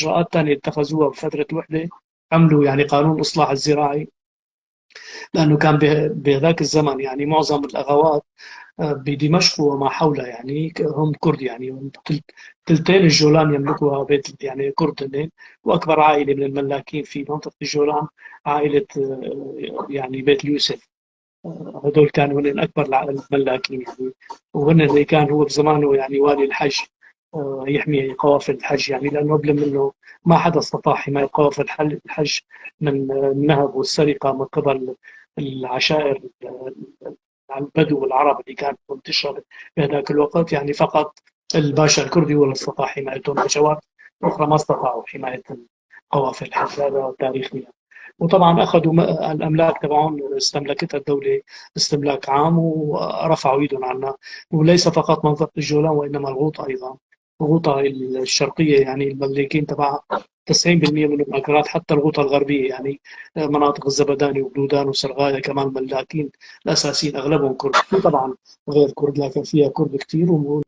إجراءات ثانية اتخذوها بفترة الوحدة، عملوا يعني قانون الإصلاح الزراعي، لأنه كان بهذاك الزمن يعني معظم الأغوات بدمشق وما حولها يعني هم كرد، يعني ثلثين الجولان يملكها بيت يعني كرد، وأكبر عائلة من الملاكين في منطقة الجولان عائلة يعني بيت اليوسف. هدول كانوا هن أكبر الملاكين يعني، وهن اللي كان هو بزمانه يعني والي الحج يحمي قوافل الحج، يعني لأنه قبل منه ما حدا استطاع حماية قوافل الحج من النهب والسرقة من قبل العشائر البدو والعرب اللي كانت منتشرة بهذاك الوقت. يعني فقط الباشا الكردي هو اللي استطاع حمايتهم، البشوات الأخرى ما استطاعوا حماية قوافل الحج. هذا تاريخيا. وطبعا اخذوا الاملاك تبعهم، استملكتها الدوله استملاك عام ورفعوا ايدهم عنا، وليس فقط منطقه الجولان وانما الغوطه ايضا، الغوطه الشرقيه يعني المملكين تبعها 90% منهم اكراد، حتى الغوطه الغربيه يعني مناطق الزبداني وبلودان وسرغايا كمان الملاكين الاساسيين اغلبهم كرد، في طبعا غير كرد لكن فيها كرد كثير.